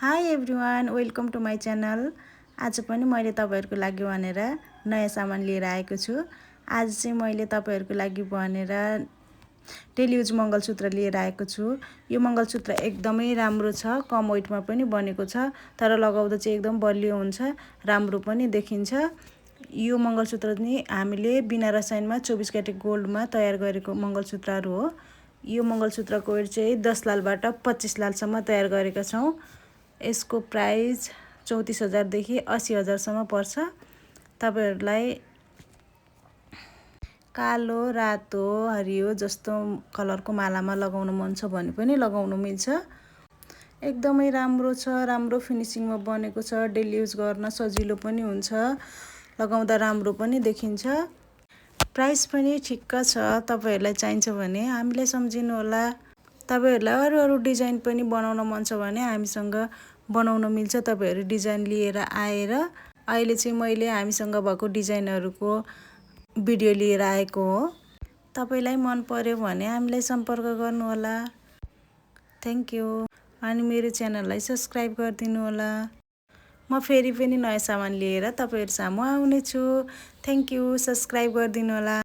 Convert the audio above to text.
High everyone, welcome to my channel. आज पनि मैले तपाईहरुको लागि भनेर नयाँ सामान लिएर आएको छु। आज चाहिँ मैले तपाईहरुको लागि भनेर डेली युज मंगलसूत्र लिएर आएको छु। यो मंगलसूत्र एकदमै राम्रो छ, कम वेटमा पनि बनेको छ, तर लगाउँदा चाहिँ एकदम बलियो हुन्छ, राम्रो पनि देखिन्छ। यो मंगलसूत्र नि हामीले बिना रसायनमा 24 क्यारेट गोल्डमा तयार गरेको मंगलसूत्रहरु हो। यो मंगलसूत्रको वेट चाहिँ 10 लालबाट 25 लालसम्म तयार गरेका छौं। यसको प्राइस 34,000 देखि 80,000 सम्म पर्छ। तपाईहरुलाई कालो, रातो, हरियो जस्तो कलरको मालामा लगाउन मन छ भने पनि लगाउन मिल्छ। एकदमै राम्रो छ, राम्रो फिनिशिङमा बनेको छ, डेली युज गर्न सजिलो पनि हुन्छ, लगाउँदा राम्रो पनि देखिन्छ। प्राइस पनि ठिक्क छ। तपाईहरुलाई चाहिन्छ भने हामीलाई सम्झिनु होला। तपाईहरुलाई अरु डिजाइन पनि बनाउन मन छ भने हामीसँग बनाउन मिल्छ। तपाईहरु डिजाइन लिएर आएर अहिले चाहिँ मैले हामीसँग भएको डिजाइनहरुको भिडियो लिएर आएको हो। तपाईलाई मन पर्यो भने हामीलाई सम्पर्क गर्नु होला। Thank you. अनि मेरो च्यानललाई सब्स्क्राइब गरिदिनु होला। म फेरि पनि नयाँ सामान लिएर तपाईहरु सामु आउने छु। Thank you. सब्स्क्राइब गरिदिनु होला।